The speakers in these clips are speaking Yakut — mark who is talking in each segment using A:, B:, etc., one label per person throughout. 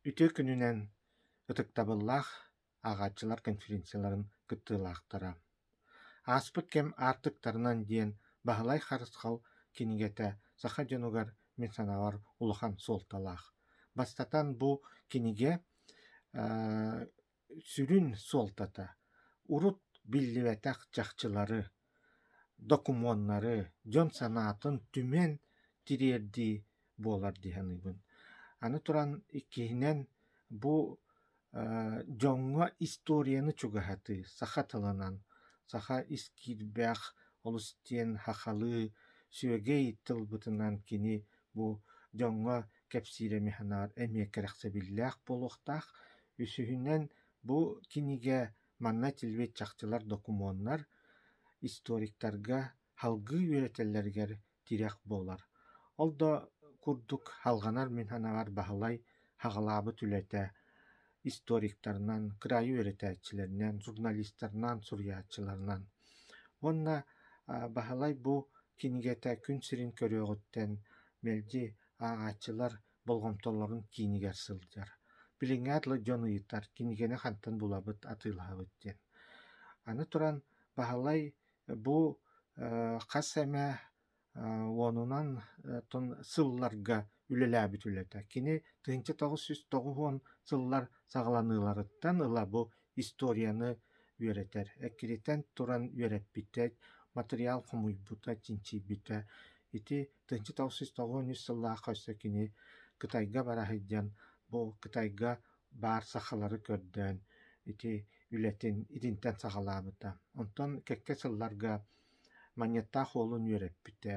A: Үтүө күнүнэн ытыктабыллаах ааҕааччылар конференцияларын кыттыылаахтара. Ааспыт кэм аартыктарынан диэн Баһылай Харысхал кинигэтэ саха дьонугар мин санаабар улахан суолталаах. Бастатан бу кинигэ сүрүн суолтата урут биллибэтэх чахчылары, докумуоннары, дьон санаатын түмэн тириэрдии буолар дии саныыбын. Аны туран иккиһинэн бу дьоҥҥо историяны чугаһатыы саха тылынан, саха ис киирбэх олус диэн сахалыы сүөгэй тылбытынан кини бу дьоҥҥо кэпсиирэ механаар эмиэ кэрэхсэбиллээх буолуохтаах. Үсүһүнэн, бу кинигэ манна этиллибит чахчылар докумуоннар историктарга салгыы үөрэтэллэригэр тирэх буолар. Ол да курдук салҕанар мин санаабар Баһылай саҕалаабыт үлэтэ историктарынан, кыраайы үөрэтээччилэринэн, журналистарынан, суруйааччыларынан. Уонна Баһылай бу кинигэтэ күн сирин көрүөҕүттэн мэлдьи ааҕааччылар болҕомтолорун киинигэр сылдьар. Билиҥҥи дылы дьон ыйытар, кинигэни хантан булабыт, атыылаһабыт диэн. Аны туран Баһылай бу хас эмэ уонунан сылларга үлэлээбит үлэтэ. Кини 1990 сыллар саҕаланыыларыттан ыла бу историяны үөрэтэр, эккирэтэн туран үөрэппитэ, матырыйаал хомуйбута, чинчийбитэ. Ити 1993 сыллаахха өссө кини Кытайга бара сылдьан, бу Кытайга баар сахалары көрдөөн ити үлэтин итинтэн саҕалаабыта. Онтон кэккэ сылларга Манньыаттаах уолун үөрэппитэ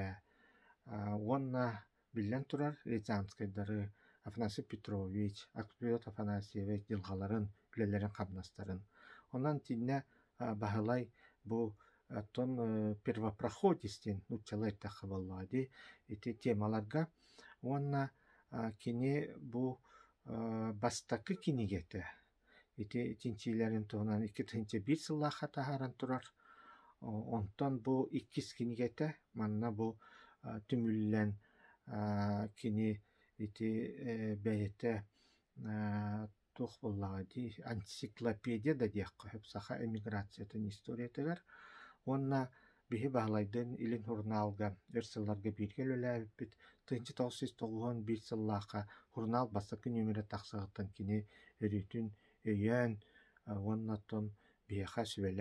A: уонна Биллэн турар, Рязанскайдары, Афанасий Петрович, Акпиот Афанасьевич дьылҕаларын, үлэлэрин-хамнастарын. Онон итиннэ Баһылай бу оттон первопроходец диэн нууччалыы эттэххэ буоллаҕа дии ити темаларга уонна кини бу бастакы кинигэтэ Ити чинчиилэрин туһунан 2001 сыллаахха таһааран турар. Онтон бу иккис кинигэтэ манна бу түмүллэн кини ити бэйэтэ туох буоллаҕа дии энциклопедия да диэххэ сөп саха эмиграциятын историятыгар уонна Биһи Баһылайдыын Илин сурунаалга өр сылларга бииргэ үлэлээбиппит. 1991 сыллаахха сурунаал бастакы нүөмэрэ тахсыаҕыттан кини өрүүтүн өйөөн уонна оттон биһиэхэ сүбэлээн.